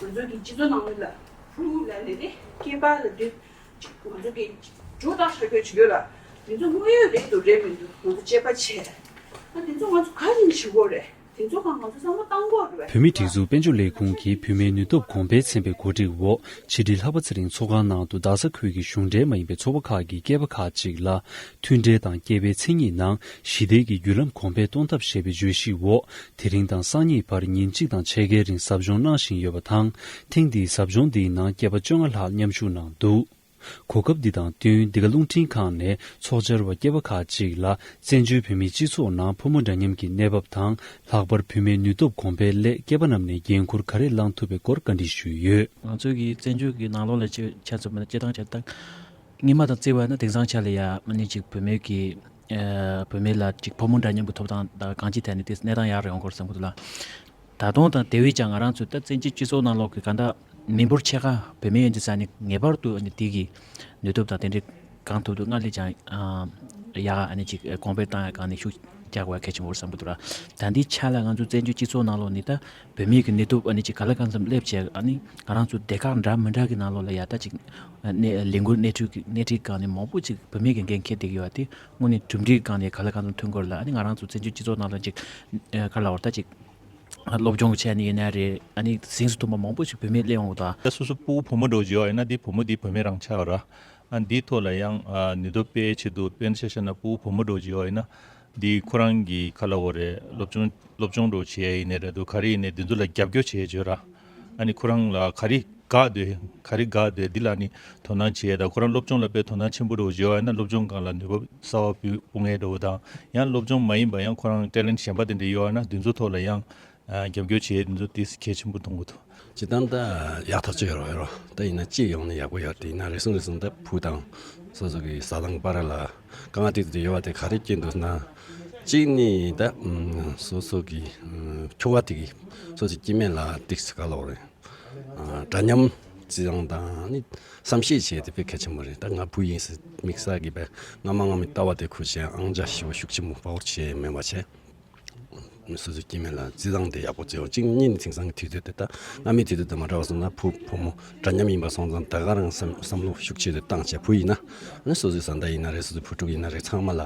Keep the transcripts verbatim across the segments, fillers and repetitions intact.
ང་ཚོ་གི་སྤྱི་ཚོགས་ནང་ལ་ཕྲུ་གུ་ལ་ལས་ནས་སྐྱེས་པ་ལ་དུས་ང་ཚོ་གི་འགྲོ་དང་ཤར་སྐྱོད་བྱེད་རྒྱུ་ལ་དེ་ཚོ་དངོས་ཡོད་རེད་འདུག་རེད་མི་འདུག་ང་ཚོ་དཔྱད་པ་བྱས། ཨ་དེ་ཚོ་ང་ཚོ་ག་རེ་བྱེད་དགོས་རེད། དེ་ཚོ་གང་ང་ཚོ་བསམ་བློ་བཏང་དགོས་རེད། བོད་མིའི་སྒྲིག་འཛུགས་དཔལ་འབྱོར་ལས་ཁུངས་ཀྱིས་བུད་མེད་ནུས་སྟོབས་གོང་འཕེལ་ཚན་པའི་གོ་སྒྲིག་འོག་ཕྱི་དྲིལ་ལྷག་པ་ཚེ་རིང་ཚོགས་ཁང་ནང་དུ་རྡ་ས་ཁུལ་གྱི་གཞུང་འབྲེལ་མ་ཡིན་པའི་ཚོགས་པ་ཁག་གི་སྐྱེས་པ་ཁག་ཅིག་ལ་མཐུན་འབྲེལ་དང་སྐྱེས་པའི་མཚན་ཉིད་ནང་ཞི་བདེ་གི་བརྒྱུད་ལམ་གོང་འཕེལ་གཏོང་ཐབས་ཞེས་པའི་བརྗོད་གཞིའི་འོག་དེ་རིང་དང་སང་ཉིན་བར་ཉིན་གཅིག་དང་ཕྱེད་ཀའི་རིང་ཟབ་སྦྱོང་གནང་བཞིན་ཡོད་པ་དང་། ཐེངས་འདིའི་ཟབ་སྦྱོང་འདིའི་ནང་སྐྱེས་པ་བཅོ་ལྔ་ལྷག་མཉམ་ཞུགས་གནང་འདུག་གོ་སྐབས་འདི་དང་བསྟུན་འདི་ག་རླུང་འཕྲིན་ཁང་ནས་ཚོགས་བཅར་བ་སྐྱེས་པ་ཁག་ཅིག་ལ་བཙན་བྱོལ་བོད་མིའི་སྤྱི་ཚོགས་ནང་ཕོ་མོ་འདྲ་མཉམ་གྱི་གནས་བབ་དང་ལྷག་པར་བུད་མེད་ནུས་སྟོབས་གོང་འཕེལ་སླད་སྐྱེས་པ་རྣམས་ནས་འགན་འཁུར་ག་རེ་བླང་ཐུབ་པའི་སྐོར་བཀའ་འདྲི་ཞུས་ཡོད། ང་ཚོའི་གི་བཙན་བྱོལ་གྱི་ནང་ལོགས་ལ་ཆ་ཆ་མཚོན་པ་ན་སྤྱིར་བཏང་ཆ་ད་སྔོན་མ་དང་བརྩི་བ་ན་དེང་སང་ཆ་ལ་ཡ་མ་ནི་ཅིག་བུད་མེད་ཀྱི་ཨ་བུད་མེད་ལ་ཅིག་ཕོ་མོ་འདྲ་མཉམ་གྱི་ཐོབ་ཐང་དང་གང་ཅི་ཐད་ནས་དེ་གནས་སྟངས་ཡག་རུ་ཡོང་དགོས་བསམ་གྱི་འདུག་ལ། ད་དུང་དང་དེ་བས་ཀྱང་ང་རང་ཚོའི་ད་བཙན་བྱོལ་སྤྱི་ཚོགས་ནང་ལོགས་ཀྱི་གང་ལྟར་མི་འབོར་ཕྱེད་ཀ་བུད་མེད་ཡིན་དུས་ཙང་ནི་ངེས་པར་དུ་ཨ་ནི་དེ་གི་ནུས་སྟོབས་དང་དེ་འདྲའི་གང་ཐུབ་ཐུབ་སྔར་ལས་ཀྱང་ཨ་ཡག་ཨ་ནི་ཅིག་གོང་འཕེལ་བཏང་ཡག་གང་ནས་ཤུགས་རྒྱག་དགོས་ཡག་གལ་ཆེན་པོ་རེད་བསམ་གྱི་འདུག་ར། ད་འདིའི་ཆ་ལ་ང་ཚོ་བཙན་བྱོལ་སྤྱི་ཚོགས་ནང་ལོགས་ནི་ད་བུད་མེད་ཀྱི་ནུས་སྟོབས་ཨ་ནི་ཅིག་ག་ལ་གང་འཚམ་སླེབས་བྱས་ཨ་ནི་ང་རང་ཚོ་སྡེ་ཁག་འདྲ་མི་འདྲ་གི་ནང་ལོགས་ལ་ཡ་ད་ཅིག་ནས་ལས་འགུལ་སྣེ་ཁྲིད་ཀྱི་སྣེ་ཁྲིད་སྒང་ནས་མང་པོ་ཅིག་བུད་མེད་ཀྱི་འགན་འཁྱེར་བསྡད་ཀྱི་ཡོད་པ་དེ་དངོས་གནས་གྲུབ་འབྲས་སྒང་ནས་ག་ལ་གང་འཚམ་ཐོན་དགོས་རེད་ལ། ཨ་ནི་ང་རང་ཚོ་བཙན་བྱོལ་སྤྱི་ཚོགས་ནང་ལ་ཅིག་ག་ལ་བར་ད་ཅིག་སློབ་སྦྱོང་བྱས་ནས་ཡིན་ན་རེད། ཨ་ནི་གཟེངས་སུ་ཐོན་པ་མང་པོ་ཞིག་བུད་མེད་སླེབས་ཡོང་གི་འདུག་ད་སོ་སོ་ཕྲུ་གུ་བུ་མོ་འདྲ་བོ་ཅིག་ཡོད་ཡིན་ན་དེ་བུ་མོ་དེ་བུད་མེད་རང་ཆགས་ར། ཨ་འདིའི་ཐོག་ལ་ཡང་ཨ་ནུས་སྟོབས་སྤེལ་ཆེད་དུ་དཔེར་ན་ཆ་བཞག་ན་ཕྲུ་གུ་བུ་མོ་འདྲ་བོ་ཅིག་ཡོད་ཡིན་ན་དེ་ཁོ་རང་གི་ག་ལ་བོ་རེད། སློབ་སྦྱོང་སློབ་སྦྱོང་འདྲ་བོ་བྱེད་ཡ་ཡིན་ནའི་རེད་འདུག་ག་རེ་ཡིན་ནའི་དེ་ཚོ་ལ་རྒྱབ་སྐྱོར་བྱེད་ཡ་བྱོས་ར། ཨ་ནི་ཁོ་རང་ལ་ག་རེ་དགའ་འདོད་ག་རེ་དགའ་འདོད་འདི་ལ་ནི་དོ་སྣང་བྱེད་ཡ་དང་ཁོ་རང་སློབ་སྦྱོང་ལ་དཔེ་དོ་སྣང་ཆེན་པོ་འདྲ་བོ་ཅིག་ཡོད་ཡིན་ན་སློབ་སྦྱོང་སྒང་ལ་ནུས་པ་གསར་པ་སྤུ་སྤུངས་ཡ་འདྲ་བོ་དང་ཡང་སློབ་སྦྱོང་མ་ཡིན་པ་ཡང་ཁོ་རང་ཊེ་ལེན་ཊི་གཞན་པ་དེ་འདྲ་ཡོད་ཡིན་ན་དེ་ཚོ་ཐོག་ལ་ཡང་། རྒྱབ་སྐྱོར་བྱེད་ཡས་དེ་ཚོ་ཏིས་གལ་ཆེན་པོ་མཐོང་གི་འདུག་སྤྱིར་བཏང་ད་ཡག་ཐག་ཆོད་ཡོད་རེད་རོ། ད་ཡིན་ན་སྤྱི་ཡོངས་ནས་ཡག་པོ་ཡོད་རེད། ཡིན་ན་རེ་ཟུང་རེ་ཟུང་ད་བུ་དང་སོ་སོ་གི་བཟའ་ཚང་བར་ལ་དཀའ་ངལ་ཏིག་ཏིག་ཡོད་པ་དེ་ག་རེ་སྐྱེས་འདུག་ན། གཅིག་ནི་ད་སོ་སོ་གི་ཁྱོ་ག་དེ་གི་སོ་སོ་སྐྱེ་དམན་ལ་ཏིག་ཙམ་ག་ལབ་རེད། འདྲ་མཉམ་བརྩི་སྟངས་དང་ནི་བསམ་ཤེས་བྱེད་དེ་དཔེ་གལ་ཆེན་པོ་རེད། ད་ང་བུ་ཡིན་ཟེར་དམིགས་བསལ་གྱི་བས་སྔ་མ་སྔ་མའི་ལྟ་བ་དེ་ཁུར་བྱས་ཨང་ཅག་ཞེ་པོ་ཤུགས་ཆེན་པོ་དཔའ་བོར་བྱས་མེད་པ་བྱས། སོ་སོའི་སྐྱེ་དམན་ལ་བརྩི་སྟངས་དེ་ཡག་པོ་བརྩི་འོ། གཅིག་གཉིས་ནི་དེང་སང་གི་དུས་ཚོད་དེ་ད་སྔ་མའི་དུས་ཚོད་དང་མ་འདྲ་བ་སོང་ན་བུ་བུ་མོ་འདྲ་མཉམ་ཡིན་པ་སོང་ཙང་ད་ག་རང་བསམ་བསམ་བློ་ཤུགས་ཆེ་དུ་བཏང་བྱས། བུ་ཡིན་ན་ཨ་ནི་སོ་སོའི་བཟའ་ཟླ་ཡིན་ན་རེད། སོ་སོའི་བུ་ཕྲུག་ཡིན་ན་རེད། ཚང་མ་ལ་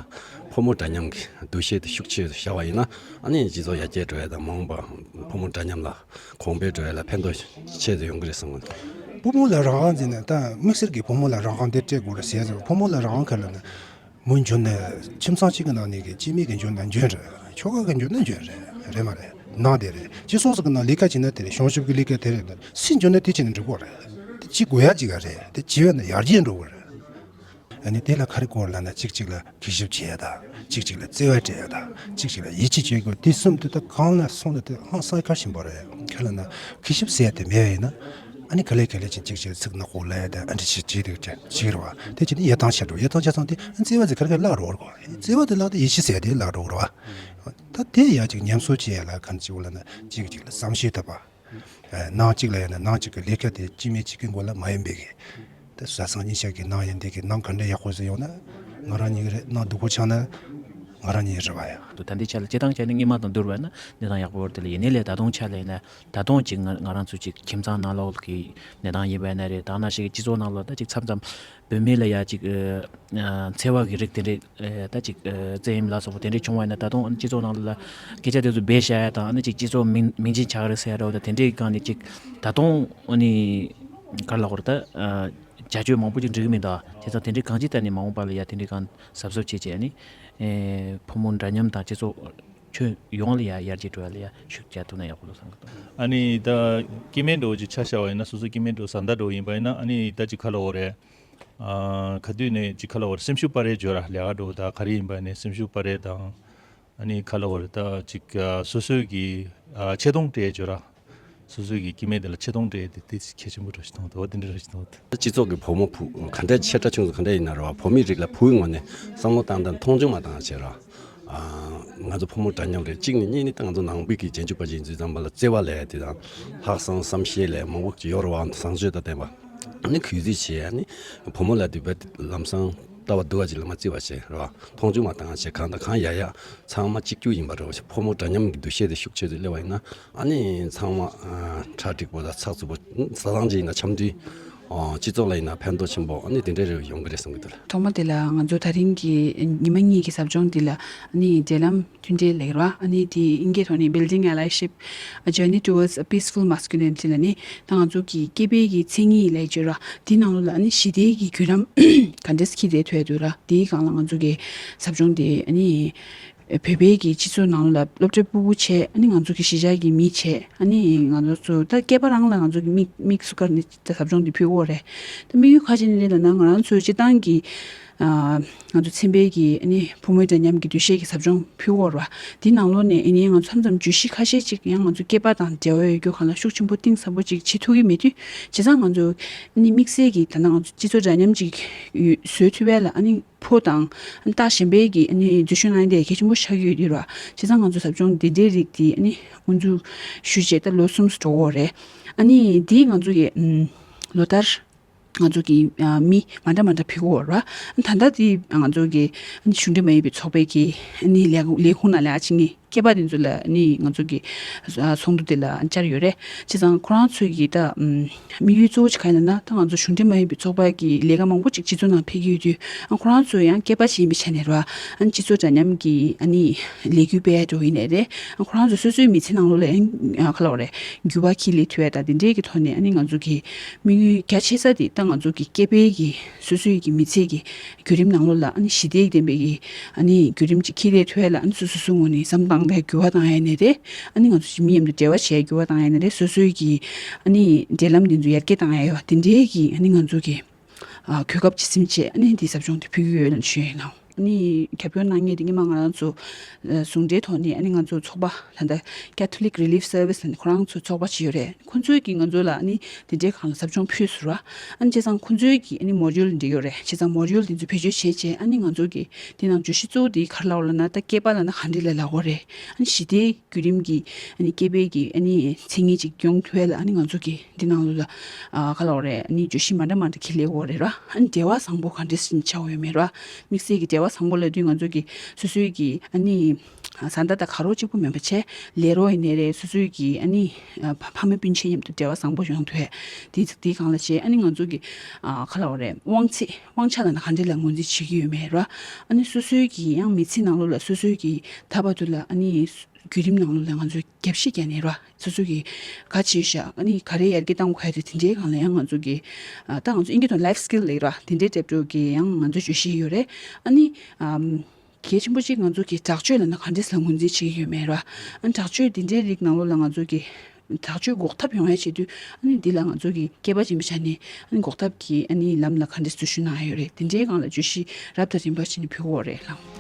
ཕོ་མོ་འདྲ་མཉམ་གྱི་འདུ་ཤེས་དེ་ཤུགས་ཆེ་དུ་བཞག་པ་ཡིན་ན་ཨ་ནི་སྤྱི་ཚོགས་ཡར་རྒྱས་འགྲོ་ཡ་དང་མ་འོངས་པ་ཕོ་མོ་འདྲ་མཉམ་ལ་གོང་འཕེལ་འགྲོ་ཡ་ལ་ཕན་ཐོགས་ཆེ་དུ་ཡོང་གི་རེད་བསམ་གི་འདུག་ཕོ་མོ་ལ་རང་དབང་འཛིན་ན་ད་དམིགས་བསལ་གྱི་ཕོ་མོ་ལ་རང་དབང་དེ་སྤྲད་དགོས་རེད་ཟེར་ཟེར། ཕོ་མོ་ལ་རང་དབང་ག་ལ་ན། མོ་འཇོན་ན་ཁྱིམ་ཚང་གཅིག་གི་ནང་ནས་ཀྱི་སྐྱེ་དམན་གྱི་འཇོན་ན་འཇོན་རེད། ཁྱོ་ག་གི་འཇོན་ན་འཇོན་རེད། རེད་མ་རེད། ནང་དེ་རེད། སྤྱི་ཚོགས་ཟེར་གི་ནང་ལས་ཀ་བྱེད་ན་དེ་རེད། བྱང་ཆུབ་ཀྱི་ལས་ཀ་དེ་རེད། སུ་འཇོན་ན་དེ་བྱས་ན་འགྲིག་གི་རེད། དེ་བྱེད་དགོས་ཡ་གཅིག་ག་རེད། དེ་བྱེད་པ་ན་ཡར་རྒྱས་འགྲོ་གི་རེད། ཨ་ནི་དེ་ལ་ག་རེ་དགོས་ལབ་ན་གཅིག་གཅིག་ལ་གུས་ཞབས་བྱེད་ཡ་དང་གཅིག་གཅིག་ལ་བརྩེ་བ་སྤྲད་ཡ་དང་གཅིག་གཅིག་ལ་ཡིད་ཆེས་བྱེད་དགོས། དེ་གསུམ་དེ་ད་གང་ལ་སོང་ན་དེ་ཧང་སང་གལ་ཆེན་པོ་རེད། ག་ལབ་ན་གུས་ཞབས་ཟེར་ཡ་དེ་མེད་པ་ཡིན་ན། ཨ་ནི་ག་ལེ་ག་ལེ་ཅིག་ཅིག་ཅིག་ཚིག་ནག་པོ་ལབ་ཡ་དང་ཨ་འདྲ་ཅིག་བྱེད་དུས་ཅིག་རེད་བ། དེ་བྱས་ནས་ཡིད་ཐང་ཆད་འགྲོ། ཡིད་ཐང་ཆད་སོང་དུས་ཨ་བརྩེ་བ་ཟེར་ག་རེ་ག་རེ་བརླག་འགྲོ་བར་གོ། བརྩེ་བ་དེ་བརླག་དུས་ཡིད་ཆེས་ཟེར་དེ་བརླག་འགྲོ་བར་བ། ད་དེ་ཡ་ཅིག་ཉམས་གསོ་བྱེད་ཡ་ལ་ག་འདྲ་ཅིག་ལབ་ན་གཅིག་གཅིག་ལ་བསམ་ཤེས་ཐུབ་པ། ནང་གཅིག་ལ་ཡིན་ན་ནང་གཅིག་གི་ལས་ཀ་དེ་སྐྱེ་དམན་གཅིག་གི་མགོ་ལ་མ་ཡིན་པའི་གི། ད་བཟའ་ཚང་གཉིས་ཆ་གི་ནང་ཡིན་དེ་གི་ནང་ག་འདྲ་ཡག་པོ་ཟིག་ཡོང་ན་ང་རང་གཉིས་ཀྱི་རེད། ནང་སྡུག་པོ་ཆགས་ན་ང་རང་གཉིས་རེད་བ་ཡ། ད་འདི་ཆ་ལ་སྤྱིར་བཏང་བྱས་ན་སྔོན་མ་དང་བསྡུར་བ་ན་གནས་སྟངས་ཡག་པོ་རེད། དེ་ལ་ཡིན་ནའི་ལས་ད་དུང་ཆ་ལ་ཡིན་ན་ད་དུང་ཅིག་ང་ང་རང་ཚོ་ཅིག་ཁྱིམ་ཚང་ནང་ལོགས་ཀྱི་གནས་སྟངས་ཡིན་པ་ཡིན་ན་རེད། ད་ནང་བཞིན་གྱི་སྤྱི་ཚོགས་ནང་ལོགས་ད་ཅིག་མཚམས་མཚམས་བུད་མེད་ལ་ཡ་ཅིག་འཚེ་བ་གི་རིགས་དེ་འདྲས་ད་ཅིག་བཙན་གཡེམ་ལ་སོགས་པ་དེ་འདྲས་བྱུང་བ་ཡིན་ན་ད་དུང་སྤྱི་ཚོགས་ནང་ལ་སྐད་ཆ་དེ་ཚོ་སྦས་བཞག་ཡ་དང་ཨ་ནི་ཅིག་སྤྱི་ཚོགས་མིང་མིང་ཆེན་ཆགས་རེད་ཟེར་ཡ་འདྲ་བོ་དང་དེ་འདྲས་སྒང་ནས་ཅིག་ད་དུང་ཨ་ནི་ག་རེ་ལབ་དགོས་རེད། ད་བྱ་སྤྱོད་མང་པོ་ཅིག་འགྲིག་གི་མི་འདུག་བྱས་ཙང་དེ་འདྲས་གང་ཅི་ལྟར་ནས་མ་འོངས་པ་ལ་ཡ་དེ་འདྲས་གང་གཟབ་གཟབ་བྱས་བྱས་ཨ་ནི་ཕོ་མོ་འདྲ་མཉམ་དང་སྤྱི་ཚོགས་ཁྱོན་ཡོངས་ལ་ཡ་ཡར་རྒྱས་འགྲོ་ཡ་ལ་ཡ་ཤུགས་རྒྱག་ཐུབ་ན་ཡག་པོ་འདུག་བསམ་གི་འདུག་ཨ་ནི་ད་སྐྱེ་དམན་འདྲ་བོ་ཅིག་ཆ་བཞག་པ་ཡིན་ན་སོ་སོ་སྐྱེ་དམན་འདྲ་བོ་བཟའ་ཟླ་འདྲ་བོ་ཡིན་པ་ཡིན་ན་ཨ་ནི་ད་ཅིག་ག་རེ་ལབ་དགོས་རེད། ཨ་ག་དུས་ནས་ཅིག་ག་རེ་ལབ་དགོས་རེད། སེམས་ཤུགས་སྤར་ཡས་བྱོས་ར། ལས་ཀ་འདྲ་བོ་ད་ག་རེ་ཡིན་པ་ནས་སེམས་ཤུགས་སྤར་ཡས་དང་། ཨ་ནི་ག་རེ་ལབ་དགོས་རེད། ད་ཅིག་ཨ་སོ་སོའི་གི་ཨ་ཆེ་མཐོང་སྤྲད་ཡས་བྱོས་ར། སོ་སོའི་གི་སྐྱེ་དམན་དེ་ལ་ཆེ་མཐོང་སྤྲད་ཡས་དེ་དེ་གལ་ཆེན་པོ་འདྲ་ཞིག་མཐོང་འདུག་འོ་དེ་འདྲ་འདྲ་ཞིག་མཐོང་འདུག་སྤྱི་ཚོགས་ཀྱི་བུ་མོ་བུ་ག་འདྲ་ཆེ་ཕྲ་ཆུང་ཚོ་ག་འདྲ་ཡིན་ན་རེད་བ། བུད་མེད་རིགས་ལ་བུའི་ངོས་ནས་བསམ་བློ་བཏང་དང་མཐོང་ཆུང་མ་བཏང་བྱས་ར། ཨ་ང་ཚོ་ཕོ་མོ་འདྲ་མཉམ་རེད། གཅིག་ནས་གཉིས་ནས་ད་ང་ཚོ་ནང་པའི་གི་རྗེས་འཇུག་པ་ཅིག་ཡིན་དུས་ཙམ་པ་ལ་བརྩེ་བ་ལབ་ཡ་དེ་དང་ལྷག་བསམ་བསམ་ཤེས་ལབ་ཡ་མང་པོ་ཅིག་ཡོད་རེད་བ། བཟང་སྤྱོད་དང་ལྡན་པ། ཨ་ནི་གུས་བརྩི་བྱེད་ཡ་ནི་བུ་མོ་ལ་དེ་བས་ལམ་སང་ ལྟ་བ་སྡུག་པ་ཅིག་ལ་མ་བརྩི་བ་བྱས་རེད་བ། མཐོང་ཆུང་མ་བཏང་བ་བྱས། གང་དང་གང་ཡ་ཡ་ཚང་མ་གཅིག་གྱུར་ཡིན་པ་རེད་བ་བྱས། ཕོ་མོ་འདྲ་མཉམ་གྱི་འདུ་ཤེས་དེ་ཤུགས་ཆེ་ཙམ་སླེབས་པ་ཡིན་ན། ཨ་ནི་ཚང་མ་ཨ་གྲ་འགྲིག་པོ་དང་ཚགས་ཚུད་པོ། བཟའ་ཚང་ཅིག་ཡིན་ན་འཆམ་མཐུན། ཨོ། སྤྱི་ཚོགས་ལ་ཡིན་ན་ཕན་ཐོགས་ཆེན་པོ་ཨ་ནི་དེ་འདྲ་རེ་ཡོང་གི་རེད་བསམ་གྱི་འདུག་ལགས། ཐོག་མ་དེ་ལ་ང་ཚོ་ད་རིང་གི་ཉི་མ་གཉིས་ཀྱི་ཟབ་སྦྱོང་འདི་ལ་ཨ་ནི་འབྲེལ་ལམ་མཐུན་འབྲེལ་ལབ་ར། ཨ་ནི་དེ་དབྱིན་སྐད་ཐོག་ནས་Building Allyship, A Journey Towards a Peaceful Masculinity ལབ་ནི། ད་ང་ཚོ་གི་སྐྱེས་པའི་གི་མཚན་ཉིད་ལབ་ཀྱི་ཡོད་ར། དེ་ནང་ལོགས་ལ་ཨ་ནི་ཞི་བདེའི་གི་བརྒྱུད་རིམ་ག་འདྲས་འཁྱེར་བསྡད་ཐུབ་ཡ་འདུག་ར། དེའི་སྒང་ལ་ང་ཚོ་གི་ཟབ་སྦྱོང་དེ་ཨ་ནི་བོད་པའི་གི་སྤྱི་ཚོགས་ནང་ལ་སློབ་གྲྭའི་ཕྲུ་གུ་བྱས། ཨ་ནི་ང་ཚོ་གི་གཞིས་ཆགས་ཀྱི་མི་བྱས། ཨ་ནི་ང་ཚོ་ཚོ་ད་སྐྱེས་པ་རང་ལ་ང་ཚོ་གི་དམིགས་དམིགས་སུ་བཀར་ནས་ད་ཟབ་སྦྱོང་འདི་ཕུལ་གྱི་ཡོད་རེད། ད་དམིགས་ཡུལ་ག་རེ་ཡིན་ནའི་ལབ་ན། ང་རང་ཚོའི་སྤྱིར་བཏང་གི་ཨ་ང་ཚོ་ཚན་པའི་གི་ཨ་ནི་ཕོ་མོའི་འདྲ་མཉམ་གྱི་འདུ་ཤེས་ཀྱི་ཟབ་སྦྱོང་ཕུལ་གྱི་ཡོད་རེད་བ། དེ་ནང་ལོགས་ནས་ཨ་ནི་ང་ཚོ་མཚམས་མཚམས་བརྗོད་གཞི་ཁ་ཤས་ཅིག་ཡང་ང་ཚོ་སྐྱེས་པ་དང་འབྲེལ་བ་ཡོད་རྒྱུ་སྒང་ལ་ཤུགས་ཆེན་པོ་གཏིང་ཟབ་པོ་ཅིག་བྱེད་ཐུབ་ཀྱི་མེད་དུས། བྱས་ཙང་ང་ཚོ་ཨ་ནི་དམིགས་བསལ་གྱི་ད་ལྟ་ང་ཚོ་སྤྱི་ཚོགས་འདྲ་མཉམ་ཅིག་ཡོད་བཟོ་ཐུབ་པ་ལ་ཨ་ནི་ཕོ་དང་ཨ་ནི་ད་གཞན་པའི་གི་ཨ་ནི་འཛུལ་ཞུགས་གནང་ཡ་དེ་གལ་ཆེན་པོ་ཆགས་ཀྱི་ཡོད་དུས་ར། བྱས་ཙང་ང་ཚོ་ཟབ་སྦྱོང་འདི་འདྲའི་རིགས་དེ་ཨ་ནི་དབུ་འཛུགས་ཞུས་བྱས་ད་ལོ་གསུམ་འགྲོ་གི་ཡོད་རེད། ཨ་ནི་དེ་ང་ཚོ་གི་ཨམ་ལོ་ལྟར་ང་ཚོ་གི་ཨ་མི་མ་འདྲ་མ་འདྲ་ཕེབས་ཀྱི་ཡོད་ར། ད་ལྟ་དེ་ང་ཚོ་གི་ཨ་ནི་གཞུང་འབྲེལ་མ་ཡིན་པའི་ཚོགས་པའི་གི་ཨ་ནི་ལས་ལས་ཁུངས་ནང་ལ་ཨ་ཅིག་ངས་སྐྱེས་པ་དེ་ཚོ་ལ་ཨ་ནི་ང་ཚོ་གི་ཨ་ཚོགས་འདུ་དེ་ལ་བཅར་ཡོད་རེད། བྱས་ཙང་ཁོ་རང་ཚོའི་གི་ད་ཨམ་དམིགས་ཡུལ་གཙོ་བོ་ཅིག་ག་རེ་ཡིན་ན། ད་ང་ཚོ་གཞུང་འབྲེལ་མ་ཡིན་པའི་ཚོགས་པ་གི་ལས་ཀ་མང་པོ་ཅིག་སྤྱི་ཚོགས་ནང་ཕེབས་ཀྱི་ཡོད་དུས། ཨ་ཁོ་རང་ཚོ་ཡང་སྐྱེས་པ་ཞིག་ཡིན་པའི་ཆ་ནས་ར། ཨ་ནི་སྤྱི་ཚོགས་འདྲ་མཉམ་གྱི་ཨ་ནི་ལས་འགུལ་སྤེལ་ཡ་འགྲོ་ཡིན་ནའི་རེད། ཨ་ཁོ་རང་ཚོ་སོ་སོའི་མི་ཚེ་ནང་ལོགས་ལ་ཡང་ཨ་ག་ལབ་དགོས་རེད། འགྱུར་བ་ཁྱེར་སླེབས་ཐུབ་ཡ་དང་དེ་འདྲའི་གི་ཐོག་ནས་ཨ་ནི་ང་ཚོ་གི་དམིགས་ཡུལ་རྒྱ་ཆེ་ས་དེ་ད་ང་ཚོ་གི་སྐྱེས་པའི་གི་སོ་སོའི་གི་མི་ཚེ་གི་བརྒྱུད་རིམ་ནང་ལོགས་ལ་ཨ་ནི་ཞི་བདེ་ལྡན་པའི་གི་ཨ་ནི་བརྒྱུད་རིམ་ཅིག་འཁྱེར་སླེབས་ཐུབ་ཡ་ལ་ཨ་ནི་སོ་སོ་སོའི་ངོས་ནས་བསམ་བཏང་སྟེ་འགྱུར་བ་བཏང་ཡ་ནའི་རེད། ཨ་ནི་ང་ཚོ་མི་མཉམ་དུ་འབྲེལ་བ་བྱས་འགྱུར་བ་བཏང་ཡ་ནའི་རེད། སོ་སོའི་གི་ཨ་ནི་འབྲེལ་ལམ་འདི་ཚོ་ཡར་རྒྱས་བཏང་ཡ་ཡོད་དེ་འདྲའི་གི་ཨ་ནི་ང་ཚོ་གི་ཨ་གོ་སྐབས་ཅིག་ཟིན་བྱས་ཨ་ནི་འདི་ཟབ་སྦྱོང་དེ་ཕུལ་གྱི་ཡོད་ལབ་ཞུ་ཡ་ཡིན། ཨ་ནི་རྒྱབ་སྐྱོར་གནང་མཁན་དེ་སྔོན་མ་ང་རང་ཚོ་ཨ་ཟུང་འབྲེལ་ཐོག་ནས་ཨ་ནི་ང་ཚོ་ཚོགས་པ་ད་ལྟ་Catholic Relief Service ལབ་ནས་ཁོ་རང་ཚོ་ཚོགས་པ་ཅིག་ཡོད་རེད། ཁོ་ཚོས་ཀྱིས་ང་ཚོ་ལ་ཨ་ནི་དེ་འདྲའི་སྒང་ལ་ཟབ་སྦྱོང་ཕུལ་སོང་ར། ཨ་ནི་བྱས་ཙང་ཁོ་ཚོའི་གི་ཨ་ནི་module འདི་ཡོད་རེད། བྱས་ཙང་module འདི་ཚོ་བེད་སྤྱོད་བྱས་བྱས་ཨ་ནི་ང་ཚོ་གི་དེ་ནང་བརྗོད་གཞི་གཙོ་བོ་དེ་ག་རེ་ལབ་དགོས་ལབ་ན། ད་སྐྱེས་པ་ལབ་ན་ག་འདྲ་ལབ་དགོས་རེད། ཨ་ནི་ཞི་བདེའི་བརྒྱུད་རིམ་གྱི་ཨ་ནི་སྐྱེས་པའི་གི་ཨ་ནི་མཚན་ཉིད་ཅིག་ཡོང་ཐུབ་ཡ་ལ་ཨ་ནི་ང་ཚོ་གི་འདི་ནང་ལོགས་ལ་ཨ་ག་ལབ་དགོས་རེད། ཨ་ནི་བརྗོད་གཞི་མ་འདྲ་མ་འདྲ་འཁྱེར་སླེབས་ཀྱི་ཡོད་རེད་ར། ཨ་ནི་འབྲེལ་བ་བཟང་པོ་ག་འདྲ་ཞིག་ཆགས་ཡོད་མེད་ར། དམིགས་བསལ་གྱི་འབྲེལ་བ་བཟང་པོ་ལབ་དུས་ང་ཚོ་གི་སོ་སོའི་གི་ཨ་ནི་བཟའ་ཟླ་དང་ག་རོ་གཅིག་པུ་མིན་པ་བྱས་ལས་རོགས་ཡིན་ནའི་རེད། སོ་སོའི་གི་ཨ་ནི་ཕ་མ་སྤུན་མཆེད་མཉམ་དུ་འབྲེལ་བ་བཟང་པོ་ཡོང་ཐུབ་ཡ་དེ་དེའི་སྒང་ལ་བྱས། ཨ་ནི་ང་ཚོ་གི་ཨ་ག་ལབ་དགོས་རེད། དབང་ཚད་དབང་ཆ་ལབ་ན་ག་འདྲ་ལ་ངོས་འཛིན་བྱེད་ཀྱི་ཡོད་མེད་ར། ཨ་ནི་སོ་སོའི་གི་ཡང་མི་ཚེ་ནང་ལོགས་ལ་སོ་སོའི་གི་ད་བར་དུ་ལ་ཨ་ནི་བརྒྱུད་རིམ་ནང་ལོགས་ལ་ང་ཚོས་རྒྱབ་བཤིག་རྒྱག་ནས་ར། སོ་སོ་གི་ག་བྱས་ཤག་ཨ་ནི་ག་རེ་ཡར་རྒྱས་གཏང་དགོས་ཡ་དེ་དེ་འདྲའི་སྒང་ལ་ཡང་ང་ཚོ་གི་ཨ་ད་ང་ཚོ་དབྱིན་སྐད་ཐོག་life skill ལབ་ར། དེ་འདྲའི་འགྲེལ་བརྗོད་ཀྱི་ཡང་ང་ཚོ་བརྗོད་གཞི་ཡོད་རེད། ཨ་ནི་ཨམ་གལ་ཆེན་པོ་གཅིག་ང་ཚོ་གི་དྲག་སྤྱོད་ལབ་ན་ག་འདྲས་ལ་ངོས་འཛིན་བྱེད་ཀྱི་ཡོད་མེད་ར། ཨ་ནི་དྲག་སྤྱོད་དེ་འདྲའི་རིགས་ནང་ལོགས་ལ་ང་ཚོ་གི་དྲག་སྤྱོད་འགོག་ཐབས་ཡོང་ཡ་བྱེད་དུས་ཨ་ནི་འདི་ལ་ང་ཚོ་གི་སྐྱེས་པ་ཡིན་པའི་ཆ་ནས་ཨ་ནི་འགོག་ཐབས་ཀྱི་ཨ་ནི་ལམ་ལ་ག་འདྲས་འཛུལ་ཞུགས་གནང་ཡ་ཡོད་རེད། དེ་འདྲའི་སྒང་ལ་བརྗོད་གཞི་རབ་དང་རིམ་པ་བྱས་ནས་ཕུལ་གྱི་ཡོད་རེད་ལགས།